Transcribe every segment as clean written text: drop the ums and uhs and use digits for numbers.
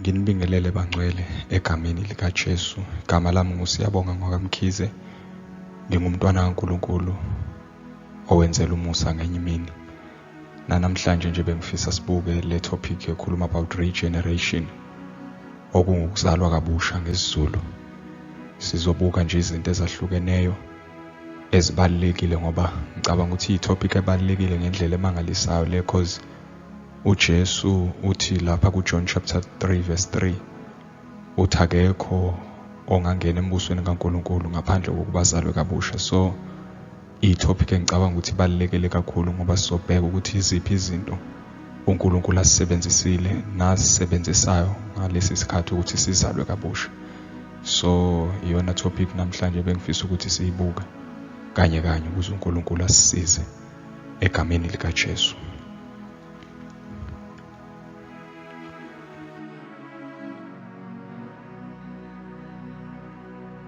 Nginibingelele bangcwele egameni likaJesu. Igama lami nguSiyabonga ngwakaMkhize. Ngingumntwana kaNkulunkulu owenzela umusa ngenye imini. Nanamhlanje nje bengifisa sibuke le topic ekhuluma about regeneration, okungukuzalwa kabusha ngesiZulu. Sizobuka nje izinto ezahlukeneyo ezibalulekile ngoba ngicabanga ukuthi i-topic ebalulekile ngendlela emangalisayo le, cause uJesu uthi lapha kuJohn chapter 3 verse 3 uthi akekho ongangena embusweni kaNkulunkulu ngaphandle kokuba azalwe kabusha. So i-topic engicabanga ukuthi ibalulekile kakhulu ngoba sizobheka ukuthi iziphi izinto uNkulunkulu asisebenzisile nasisebenzisayo ngalesi sikhathi ukuthi sizalwe kabusha. So iyona topic namhlanje bengifisa ukuthi siyibuke kanye kanye ukuze uNkulunkulu asisize egameni likaJesu.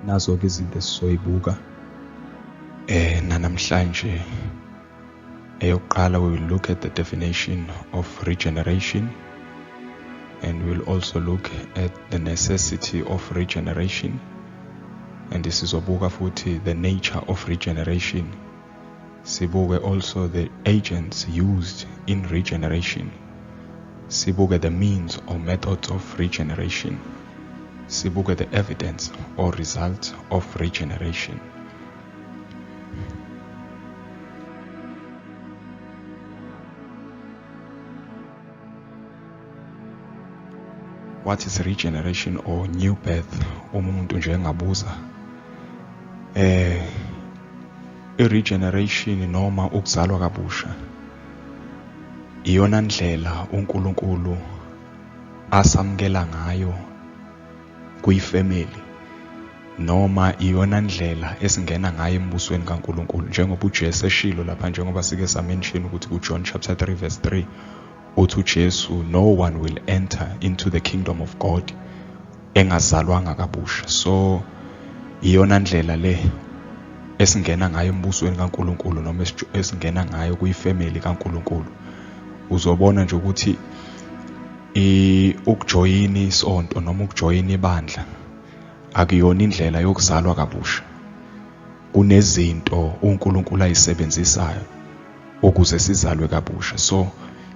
Nazo-ke izinto esizoyibuka nanamhlanje. Eyokuqala, we will look at the definition of regeneration, and we will also look at the necessity of regeneration, and sizobuka futhi the nature of regeneration. Sibuke also the agents used in regeneration. Sibuke the means or methods of regeneration. Sibuke the evidence or result of regeneration. What is regeneration or new birth? Uma umuntu nje engabuza, i-regeneration noma ukuzalwa kabusha iyona ndlela uNkulunkulu asamukela ngayo kuyifamily, noma iyona ndlela esingena ngayo embusweni kaNkulunkulu, njengoba uJesu eshilo lapha, njengoba sike samention ukuthi kuJohn chapter 3 verse 3 uthi uJesu, no one will enter into the kingdom of God engazalwanga kabusha. So iyona ndlela le esingena ngayo embusweni kaNkulunkulu, noma esingena ngayo kuyifamily kaNkulunkulu. Uzobona nje ukuthi ukujoyina isonto noma ukujoyina ibandla akuyona indlela yokuzalwa kabusha. Kunezinto uNkulunkulu ayisebenzisayo ukuze sizalwe kabusha. So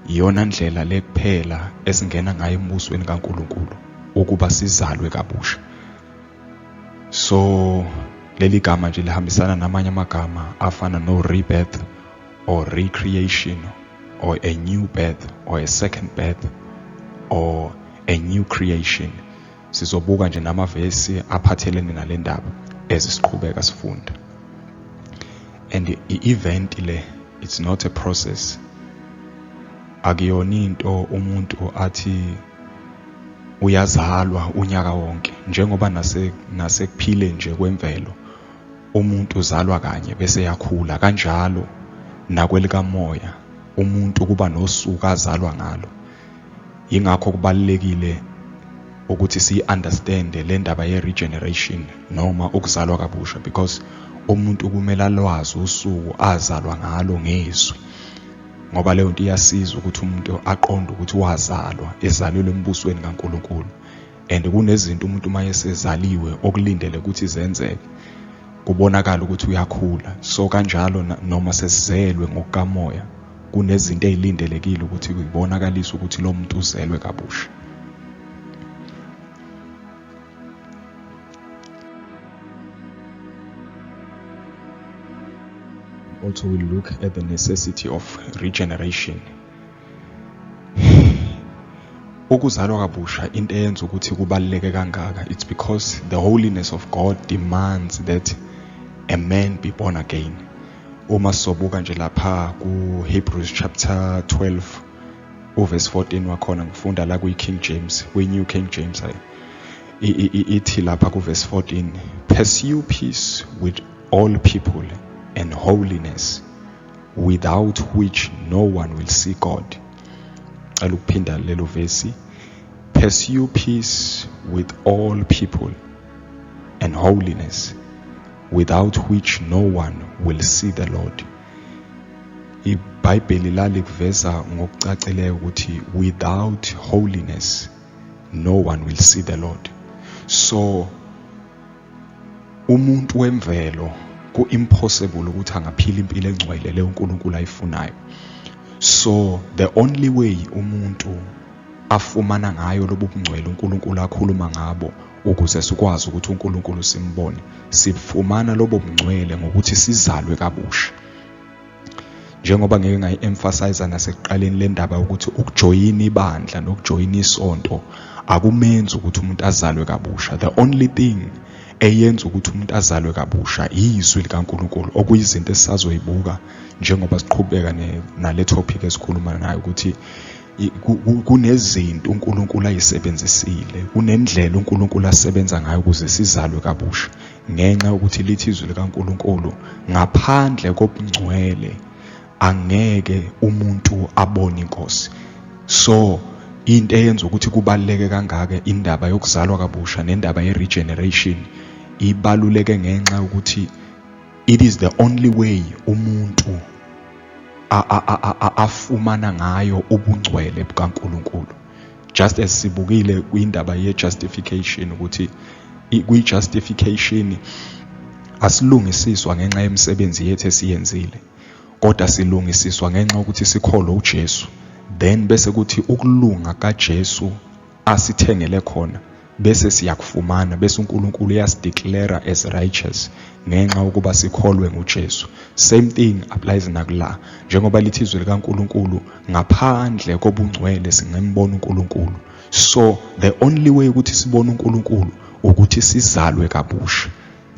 iyona ndlela le kuphela esingena ngayo embusweni kaNkulunkulu, ukuba sizalwe kabusha. So leli gama nje lihambisana namanye amagama afana no rebirth or recreation or a new birth or a second birth or a new creation. Sizobuka nje namavesi aphathelene nale ndaba ezisiqhubeka sifunda. And i-event le, it's not a process. Akuyona into umuntu athi uyazalwa unyaka wonke, njengoba nasekuphile nje kwemvelo umuntu uzalwa kanye bese yakhula, kanjalo nakwelikamoya umuntu kuba nosuku azalwa ngalo. Yingakho kubalulekile ukuthi siyi-understand le ndaba ye-regeneration noma ukuzalwa kabusha, because umuntu kumele alwazi usuku azalwa ngalo ngezwi, ngoba leyo nto iyasiza ukuthi umuntu aqonde ukuthi wazalwa ezalelwe embusweni kaNkulunkulu. And kunezinto umuntu uma esezaliwe okulindele ukuthi zenzeke, kubonakala ukuthi uyakhula. So kanjalo noma sesizelwe ngokukamoya, kunezinto ezilindelekile ukuthi kubonakalise ukuthi lo muntu uzelwe kabusha. Also, we look at the necessity of regeneration. Ukuzalwa kabusha, into eyenza ukuthi kubaluleke kangaka, it's because the holiness of God demands that a man be born again. Uma sizobuka nje lapha ku Hebrews chapter 12 uverse 14 wakhona, ngifunda la kwi King James, kwi New King James, ithi lapha ku verse 14, pursue peace with all people and holiness, without which no one will see God. Cela ukuphinda lelo vesi, pursue peace with all people and holiness, without which no one will see the Lord. IBhayibheli lalikuveza ngokucacileyo ukuthi without holiness no one will see the Lord. So umuntu wemvelo ku-impossible ukuthi angaphila impilo engcwele le uNkulunkulu ayifunayo. So the only way umuntu afumana ngayo lobu bungcwele uNkulunkulu akhuluma ngabo ukuze sikwazi ukuthi uNkulunkulu simbone, sifumana lobo bungcwele ngokuthi sizalwe kabusha. Njengoba ngeke ngayi-emphasize nasekuqaleni le ndaba ukuthi ukujoyina ibandla nokujoyina isonto akumenzi ukuthi umuntu azalwe kabusha. The only thing eyenza ukuthi umuntu azalwe kabusha izwi likaNkulunkulu, okuyizinto esisazoyibuka njengoba siqhubeka nale topic esikhuluma nayo, ukuthi kunezinto uNkulunkulu ayisebenzisile, kunendlela uNkulunkulu asebenza ngayo ukuze sizalwe kabusha, ngenxa yokuthi lithi izwi likaNkulunkulu ngaphandle kobungcwele angeke umuntu abone inkosi. So into eyenza ukuthi kubaluleke kangaka indaba yokuzalwa kabusha nendaba ye-regeneration ibaluleke ngenxa yokuthi it is the only way umuntu afumana ngayo ubungcwele bukaNkulunkulu. Just as sibukile kwindaba ye-justification ukuthi kwi-justification asilungisiswa ngenxa yemisebenzi yethu esiyenzile, kodwa silungisiswa ngenxa yokuthi sikholwe uJesu, then bese kuthi ukulunga kaJesu asithengele khona bese siyakufumana, bese uNkulunkulu uyasideclare as righteous ngenxa yokuba sikholwe nguJesu. Same thing applies nakula, njengoba lithi izwi likaNkulunkulu ngaphandle kobungcwele singembona uNkulunkulu. So the only way ukuthi sibone uNkulunkulu ukuthi sizalwe kabusha,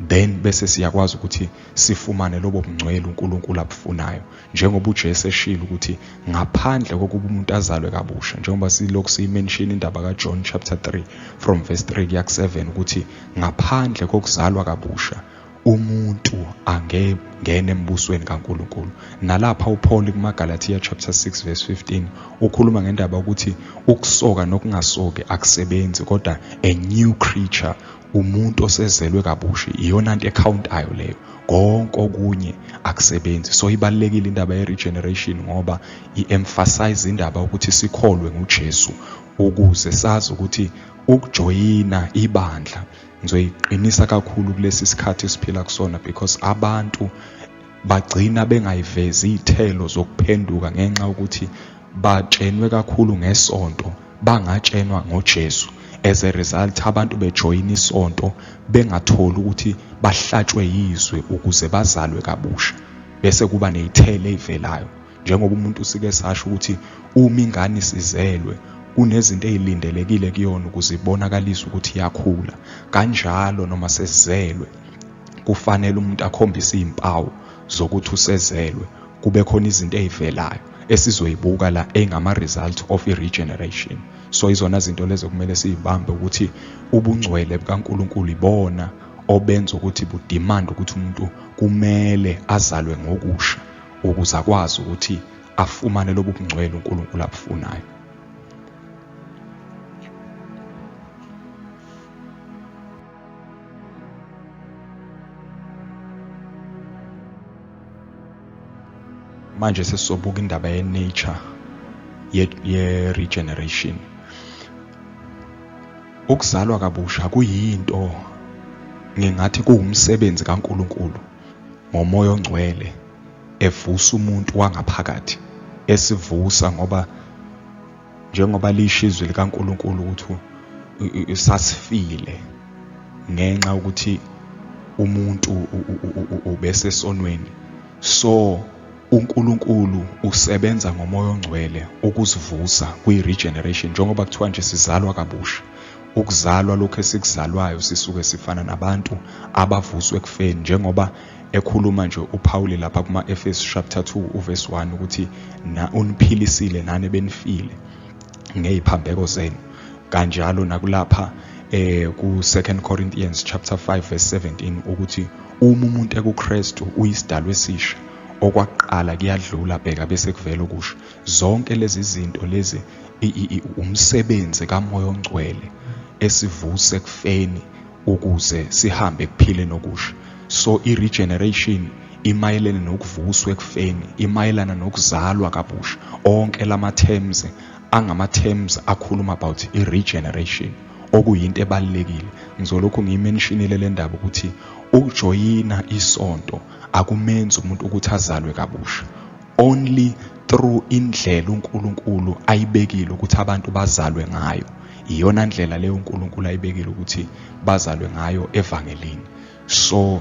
then bese siyakwazi ukuthi sifumane lobo bungcwele uNkulunkulu abufunayo, njengoba uJesu eshilo ukuthi ngaphandle kokuba umuntu azalwe kabusha, njengoba silokhu siyimention indaba kaJohn chapter 3 from verse 3 kuya ku-7 ukuthi ngaphandle kokuzalwa kabusha umuntu angengena embusweni kaNkulunkulu. Nalapha uPaul kumaGalatia chapter 6 verse 15 ukhuluma ngendaba ukuthi ukusoka nokungasoki akusebenzi, kodwa a new creature, umuntu osezelwe kabusha, iyona nto ekhawuntayo leyo, konke okunye akusebenzi. So ibalulekile indaba ye-regeneration ngoba i-emphasize indaba ukuthi sikholwe nguJesu ukuze sazi ukuthi ukujoyina ibandla. Ngizoyiqinisa kakhulu kulesi sikhathi esiphila kusona because abantu bagcina bengayivezi iy'thelo zokuphenduka ngenxa yokuthi batshenwe kakhulu ngesonto, bangatshenwa ngoJesu. As a result abantu bejoyina isonto bengatholi ukuthi bahlatshwe yizwi ukuze bazalwe kabusha, bese kuba ney'thelo ey'velayo. Njengoba umuntu sike sasho ukuthi uma ingane isizelwe kunezinto ey'lindelekile kuyona ukuze ibonakalise ukuthi iyakhula, kanjalo noma sesizelwe kufanele umuntu akhombise iy'mpawu zokuthi usezelwe, kube khona izinto ey'velayo esizoyibuka la engama-result of i-regeneration. So izona zinto lezo kumele siyibambe ukuthi ubungcwele bukaNkulunkulu ibona obenza ukuthi budemand ukuthi umuntu kumele azalwe ngokusha ukuze akwazi ukuthi afumane lobu bungcwele uNkulunkulu abufunayo. Manje sesizobuka indaba ye-nature ye-regeneration. Ukuzalwa kabusha kuyinto ngingathi kuwumsebenzi kaNkulunkulu ngomoya ongcwele evusa umuntu wangaphakathi, esivusa ngoba njengoba lisho izwi likaNkulunkulu ukuthi sasifile ngenxa ukuthi umuntu ubesesonweni. So uNkulunkulu usebenza ngomoya ongcwele ukusivusa kwi-regeneration, njengoba kuthiwa nje sizalwa kabusha. Ukuzalwa lokhu esikuzalwayo sisuke sifana nabantu abavuswe ekufeni, njengoba ekhuluma nje uPaul lapha kuma-Efesu chapter 2 uverse 1 ukuthi na uniphilisile nani benifile ngeziphambeko zenu. Kanjalo nakulapha ku 2 Corinthians chapter 5 verse 17 ukuthi uma umuntu ekuKristu uyisidalwa esisha, okwakuqala kuyadlula, bheka bese kuvela okusha. Zonke lezi zinto lezi umsebenzi kaMoya oNgcwele esivuse ekufeni ukuze sihambe ekuphileni okusha. So i-regeneration imayelene nokuvuswa ekufeni, imayelana nokuzalwa kabusha. Onke lama terms Angama-terms akhuluma about i-regeneration, okuyinto ebalulekile. Ngizolokhu ngiyimentionile le ndaba ukuthi ukujoyina isonto akumenzi umuntu ukuthi azalwe kabusha. Only through indlela uNkulunkulu ayibekile ukuthi abantu bazalwe ngayo, iyona ndlela leyo uNkulunkulu ayibekile ukuthi bazalwe ngayo evangelini. So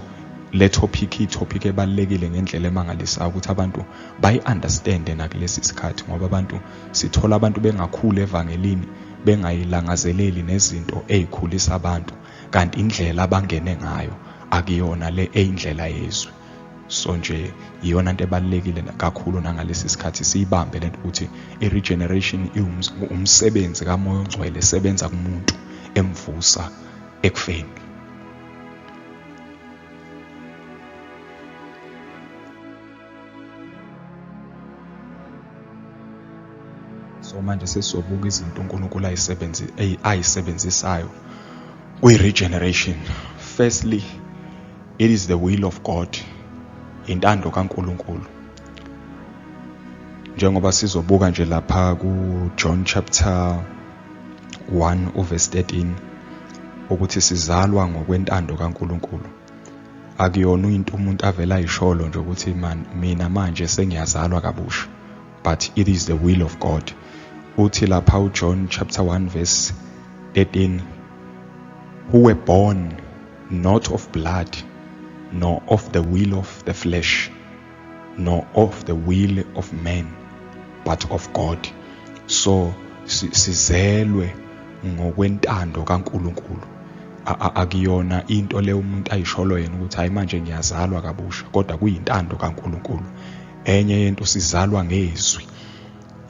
le topic, i-topic ebalulekile ngendlela emangalisayo ukuthi abantu bayi-understande nakulesi sikhathi, ngoba abantu sithola abantu bengakhuli evangelini, bengayilangazeleli nezinto ey'khulisa abantu, kanti indlela abangene ngayo akuyona le eyindlela yezwi. So nje iyona nto ebalulekile kakhulu nangalesi sikhathi siyibambe lento ukuthi i-regeneration umsebenzi kaMoya oNgcwele esebenza kumuntu emvusa ekufeni. So manje sesizobuka izinto uNkulunkulu ayisebenzisayo kwi-regeneration. Firstly, it is the will of God, intando kaNkulunkulu. Njengoba sizobuka nje lapha ku-John chapter 1 uverse 13 ukuthi sizalwa ngokwentando kaNkulunkulu. Akuyona into umuntu avela ayisholo nje ukuthi man mina manje sengiyazalwa kabusha, but it is the will of God. Uthi lapha uJohn chapter 1 verse 13, who were born not of blood, nor of the will of the flesh, nor of the will of man, but of God. So sizelwe ngokwentando kaNkulunkulu. Akuyona into le umuntu ayisholo yena ukuthi hayi manje ngiyazalwa kabusha, kodwa kuyintando kaNkulunkulu. Enye yento, sizalwa ngezwi.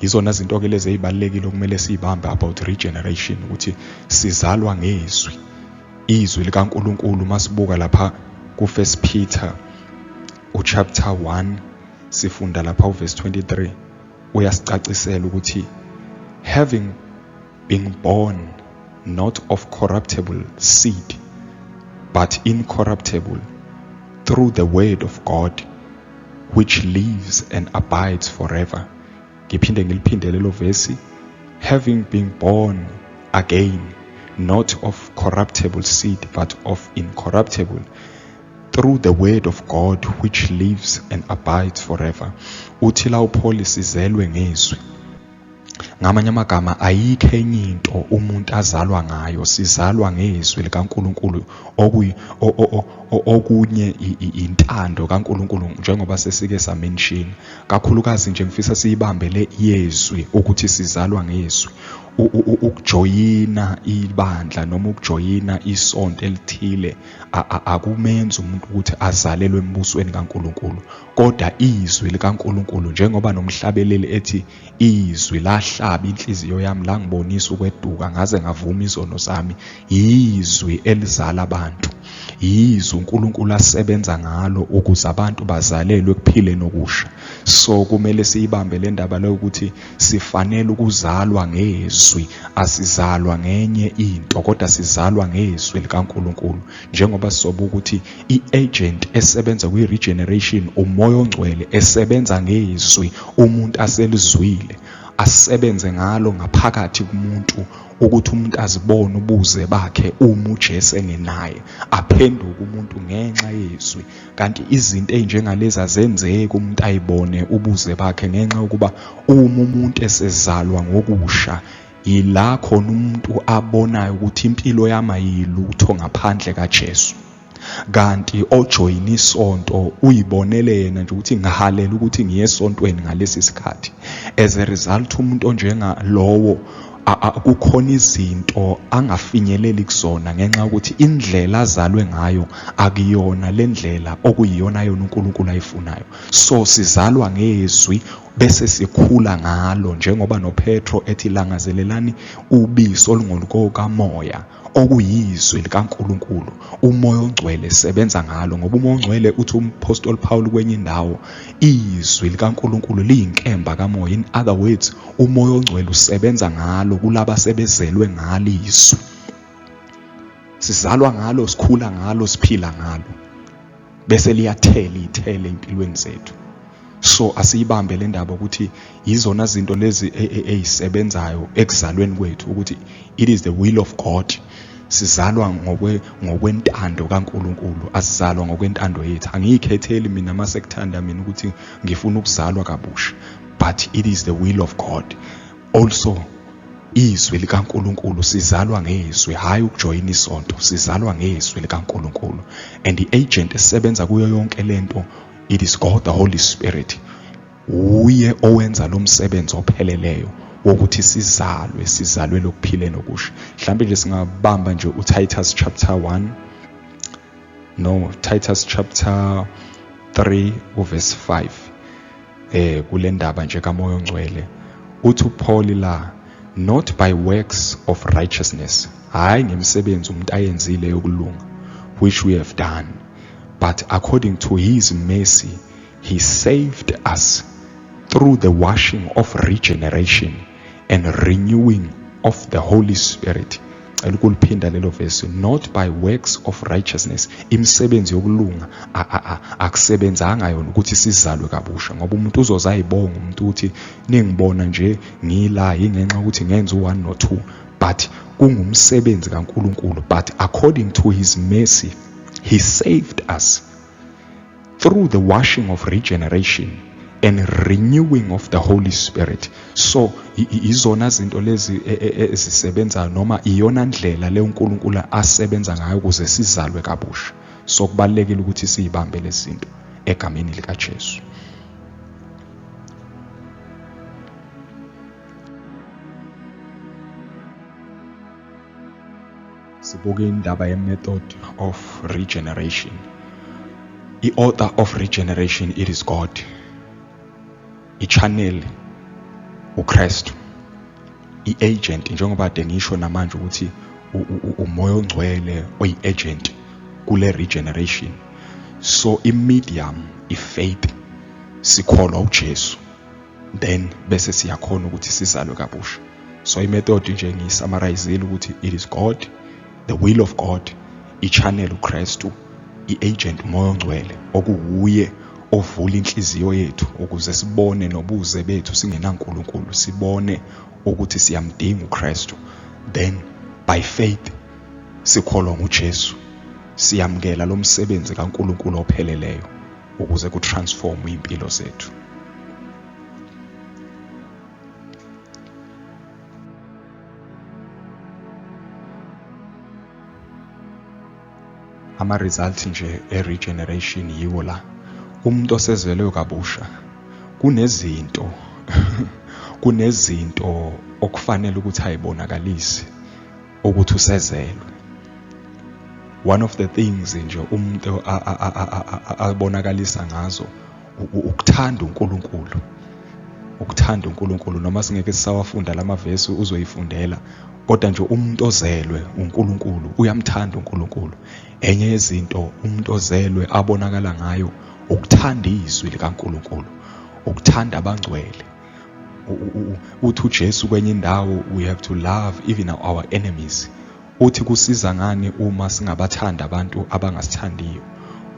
Izona zinto ke lezi ezibalulekile okumele siyibambe about regeneration, ukuthi sizalwa ngezwi, izwi likaNkulunkulu. Masibuka lapha ku-1 Peter uchapter 1, sifunda lapha uverse 23, uyasicacisela ukuthi having been born not of corruptible seed but incorruptible, through the word of God which lives and abides forever. Ngiphinde ngiliphinde lelo vesi, having been born again not of corruptible seed but of incorruptible, through the word of God which lives and abides forever. Uthi la uPaul sizelwe ngezwi. Ngamanye amagama, ayikho enye into umuntu azalwa ngayo, sizalwa ngezwi likaNkulunkulu, okunye intando kaNkulunkulu, njengoba sesike samention kakhulukazi nje. Ngifisa siyibambe le yezwi, ukuthi sizalwa ngezwi. Ukujoyina ibandla noma ukujoyina isonto elithile akumenzi umuntu ukuthi azalelwe embusweni kaNkulunkulu, kodwa izwi likaNkulunkulu, njengoba nomhlabeleli ethi izwi lahlaba inhliziyo yami, langibonisa ukweduka, ngaze ngavuma izono zami. Izwi elizala abantu, yizwi uNkulunkulu asebenza ngalo ukuze abantu bazalelwe ekuphileni okusha. So kumele siyibambe le ndaba leyo ukuthi sifanele ukuzalwa ngezwi, asizalwa ngenye into, kodwa sizalwa ngezwi likaNkulunkulu. Njengoba sizobuka ukuthi i-agent esebenza kwi-regeneration uMoya oNgcwele, esebenza ngezwi umuntu aselizwile, asebenze ngalo ngaphakathi kumuntu ukuthi umuntu azibone ubuze bakhe uma uJesu engenaye, aphenduke umuntu ngenxa yezwi. Kanti izinto ezinjengalezi azenzeki umuntu ayibone ubuze bakhe, ngenxa yokuba uma umuntu esezalwa ngokusha, yila khona umuntu abonayo ukuthi impilo yami ayilutho ngaphandle kaJesu. Kanti ojoyina isonto uyibonele yena nje ukuthi ngihalela ukuthi ngiye esontweni ngalesi sikhathi. As a result, umuntu onjengalowo kukhona izinto angafinyeleli kuzona ngenxa yokuthi indlela azalwe ngayo akuyona le ndlela okuyiyona yona uNkulunkulu ayifunayo. So sizalwa ngezwi bese sikhula ngalo, njengoba noPetro ethi langazelelani ubisi olungolukokamoya, okuyizwi likaNkulunkulu, uMoya oNgcwele sebenza ngalo. Ngoba uMoya oNgcwele, uthi uMpostoli Paul kwenye indawo, izwi likaNkulunkulu liyinkemba kamoya. In other words, uMoya oNgcwele usebenza ngalo kulaba sebezelwe ngalo izwi. Sizalwa ngalo, sikhula ngalo, siphila ngalo, bese liyathela ithele empilweni zethu. So asiyibambe le ndaba ukuthi yizona zinto lezi ezisebenzayo ekuzalweni kwethu, ukuthi it is the will of God. Sizalwa ngokwentando kaNkuluNkulu, asizalwa ngokwentando yethu. Angiyikhetheli mina mase kuthanda mina ukuthi ngifuna ukuzalwa kabusha, but it is the will of God. Also izwi likaNkuluNkulu, sizalwa ngezwi, hayi ukujoyina isonto, sizalwa ngezwi likaNkuluNkulu. And the agent esebenza kuyo yonke lento, it is God the Holy Spirit. Uye owenza lo msebenzi opheleleyo wokuthi sizalwe, sizalwe lokuphileni okusha. Mhlawumbe nje singabamba nje uTitus chapter 1, no, Titus chapter 3 uverse 5, kule ndaba nje kaMoya oNgcwele. Uthi uPaul la, not by works of righteousness, hayi ngemisebenzi umuntu ayenzile yokulunga, which we have done, but according to his mercy he saved us through the washing of regeneration and renewing of the Holy Spirit. Cela ukuliphinda lelo verse, not by works of righteousness. Imisebenzi yokulunga akusebenzanga yona ukuthi sizalwe kabusha, ngoba umuntu uzoze ayibonga umuntu ukuthi ningibona nje ngila ingenxa ukuthi ngenza u1 no2, but kungumsebenzi kaNkuluNkulu. But according to his mercy he saved us through the washing of regeneration and renewing of the Holy Spirit. So izona zinto lezi ezisebenzayo, noma iyona ndlela le uNkulunkulu asebenza ngayo ukuze sizalwe kabusha. So kubalekile ukuthi siyibambe lezi zinto egameni lika Jesu. Sibuke indaba ye-method of regeneration. I-author of regeneration, it is God. I-channel uKristu. I-agent, njengoba kade ngisho namanje ukuthi uMoya oNgcwele oyi-agent kule regeneration. So i-medium i-faith, sikholwa uJesu, then bese siyakhona ukuthi sizalwe kabusha. So i-method nje ngiyisummarizile ukuthi it is God, the will of God, i-channel uKristu, i-agent uMoya oNgcwele, okuwuye ovula inhliziyo yethu ukuze sibone nobuze bethu singenaNkulunkulu, sibone ukuthi siyamdinga uKristu. Then by faith sikholwa nguJesu, siyamkela lo msebenzi kaNkulunkulu opheleleyo ukuze kutransform impilo zethu. Ama results nje e regeneration yiwo la. Umuntu osezelwe kabusha kunezinto okufanele ukuthi ayibonakalise ukuthi usezelwe. One of the things nje umuntu abonakalisa ngazo ukuthanda uNkulunkulu. Ukuthanda uNkulunkulu, noma singeke sisawafunda lamavesi, uzoyifundela, kodwa nje umuntu ozelwe uNkulunkulu uyamthanda uNkulunkulu. Enye yezinto umuntu ozelwe abonakala ngayo ukuthanda izwi likaNkulunkulu, ukuthanda abangcwele. Uthi uJesu kwenye indawo, we have to love even our enemies. Uthi kusiza ngani uma singabathanda abantu abangasithandiyo,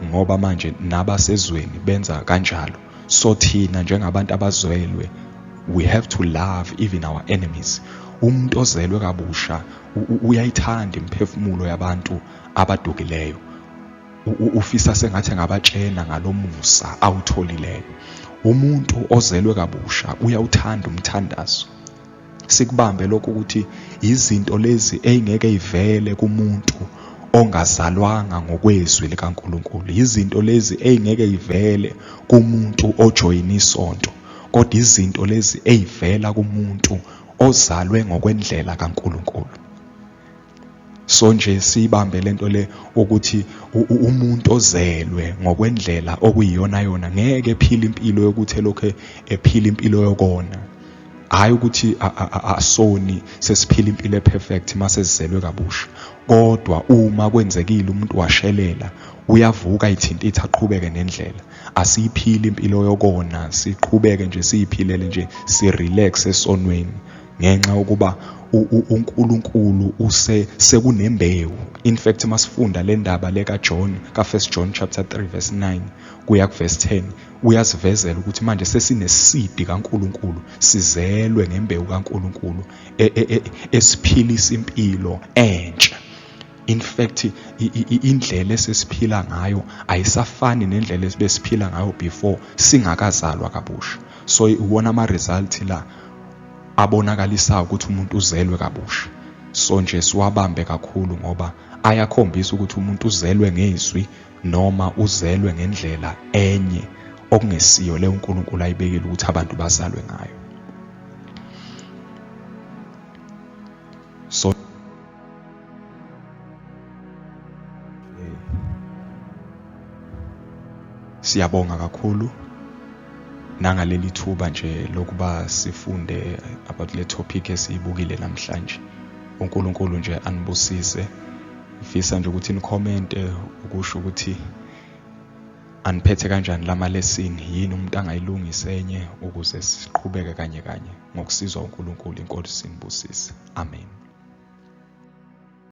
ngoba manje nabasezweni benza kanjalo. So thina njengabantu abazelwe, we have to love even our enemies. Umuntu ozelwe kabusha uyayithanda imiphefumulo yabantu abadukileyo, ufisa sengathi engabatshena ngalomusa awutholileyo. Umuntu ozelwe kabusha uyawuthanda umthandazo. Sikubambe lokho ukuthi izinto lezi ezingeke ivele kumuntu ongazalwanga ngokwezwi likaNkulunkulu, izinto lezi ezingeke ivele kumuntu ojoyina isonto, kodwa izinto lezi ezivela kumuntu ozalwe ngokwendlela kaNkulunkulu. So nje sibambe lento le ukuthi umuntu ozelwe ngokwendlela okuyiyona yona ngeke ephile impilo yokuthi elokhe ephila impilo yokona. Hayi ukuthi asoni sesiphila impilo eperfect mase sizelwe kabusha, kodwa uma kwenzekile umuntu washelela uyavuka ithintitha aqhubeke nendlela. Asiyiphili impilo yokona, siqhubeke nje siyiphilele nje, si relax esonweni. Ngenxa yokuba uNkulunkulu use sekunembewu. In fact, masifunda le ndaba le kaJohn, ka1 John chapter 3 verse 9 kuya kuverse 10, uyasivezela ukuthi manje sesineseed kaNkulunkulu, sizelwe ngembewu kaNkulunkulu esiphilisa impilo entsha. In fact, indlela esesiphila ngayo ayisafani nendlela esibesiphila ngayo before singakazalwa kabusha. So iwona ama result la abonakalisa ukuthi umuntu uzelwe kabusha. So nje siwabambe kakhulu ngoba ayakhombisa ukuthi umuntu uzelwe ngezwi noma uzelwe ngendlela enye okungesiyo le uNkulunkulu ayibekile ukuthi abantu bazalwe ngayo. So siyabonga kakhulu nangaleli thuba nje lokuba sifunde about le topic esiyibukile namhlanje. uNkulunkulu nje anibusise. Ngifisa nje ukuthi nicommente ukusho ukuthi aniphethe kanjani lama lesson, yini umuntu angayilungisa enye ukuze siqhubeke kanye kanye ngokusizwa uNkulunkulu. Inkosi inibusise. Amen.